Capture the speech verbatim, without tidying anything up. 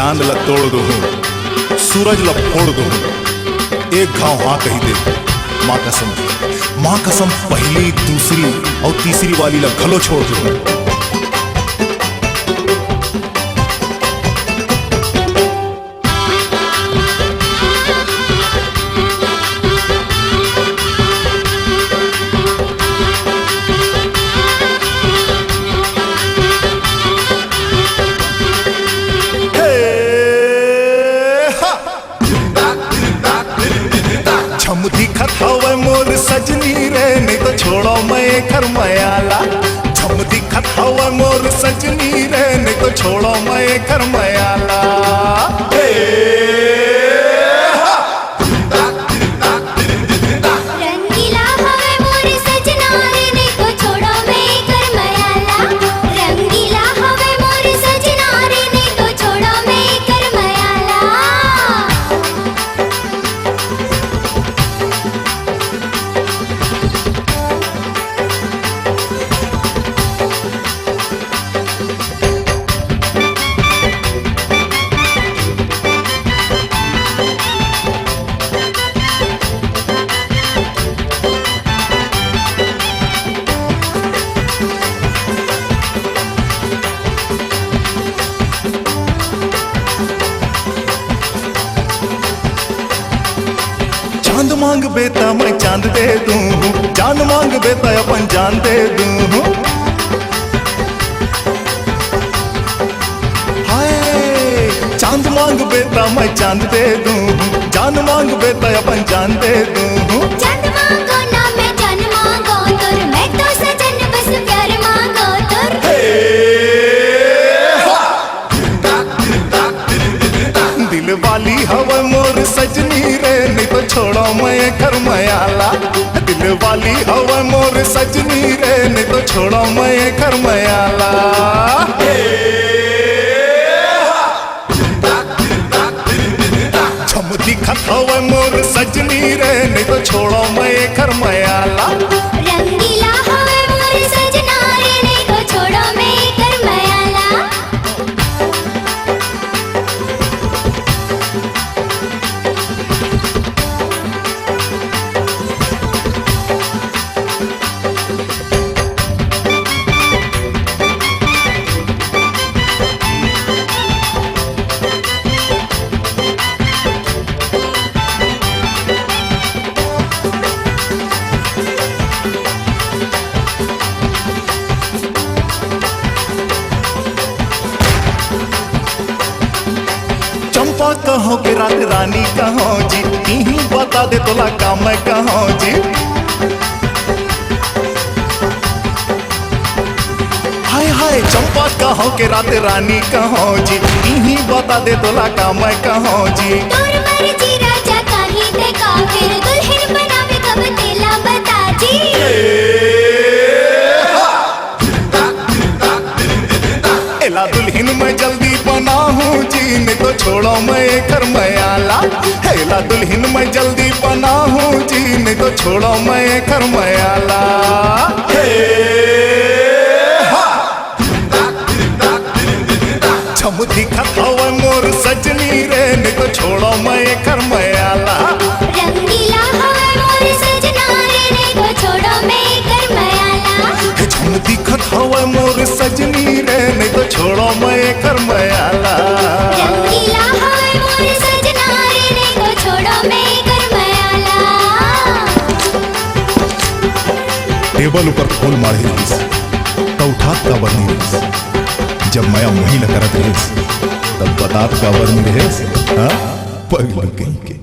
चांद ल तोड़ दूहूं, सूरज ल फोड़ दूहूं, एक घाव हाँ कही दे, माँ कसम, माँ कसम, पहली, दूसरी अउ तीसरी वाली ल घलो छोड़ दूहूं। हे, हा। झम दिखत हवय मोर सजनी रे, नहीं तो छोड़ो मैं एखर मयाला। झम दिखत हवय मोर सजनी रे, नहीं तो छोड़ो मैं एखर मयाला। हे, हा। रंगीला हवे मोर सजना रे, नहीं तो छोड़ो मैं एकर मयाला। रंगीला हवे मोर सजना रे, नहीं तो छोड़ो मैं एकर मयाला। चांद मांगबे त मैं चांद दे दूं, जान मांगबे त अपन जान दे दूं। हाय, चांद मांगबे त मैं चांद दे दूं, जान मांगबे त अपन जान दे दूं। चांद मांगो ना मैं जान मांगो तोर, मैं तो सजन बस प्यार मांगो तोर। हे, हा। दिल वाली हवय मोर सजनी रे, नहीं तो छोड़ो मैं एखर मयाला। दिल वाली हवय मोर सजनी रे, नहीं तो छोड़ो मैं एखर मयाला। हे, हा। झम दिखत हवय मोर सजनी रे, नहीं तो छोड़ो मैं एखर मयाला। रंगीला हवे मोर सजना रे, नहीं तो छोड़ो मैं एकर मयाला। चंपा कहो के रात रानी कहो जी, इही बता दे तोला का मैं कहो जी। हाय हाय चंपा कहो के रात रानी कहो जी, इही बता दे तोला का मैं कहो जी। तोर मर्जी राजा काहे ते का, फिर दुल्हन बनावे कब तेला बता जी। एला दुल्हिन मैं जल्दी बनाहूँ जी, नहीं तो छोड़ो मैं एखर मयाला। एला दुल्हिन मैं जल्दी बनाहूँ जी, नहीं तो छोड़ो मैं एखर मयाला। हे, हा। झम दिखत हवय मोर सजनी रे, नहीं तो छोड़ो मैं एखर मयाला। रंगीला हवे मोर सजना रे, नहीं तो छोड़ो मैं एकर मयाला। हे झम दिखत हवय मोर सजनी रे, नहीं तो छोड़ो मैं एकर मयाला। रंगीला हवे मोर सजना रे, नहीं तो छोड़ो मैं एकर मयाला। टेबल ऊपर फूल माढ़े रहिस, त उठात काबर नइ रहिस? जब मया मोही ल करत रहिस, तब बतात काबर नइ रहिस? हाँ? पगली कहीं के।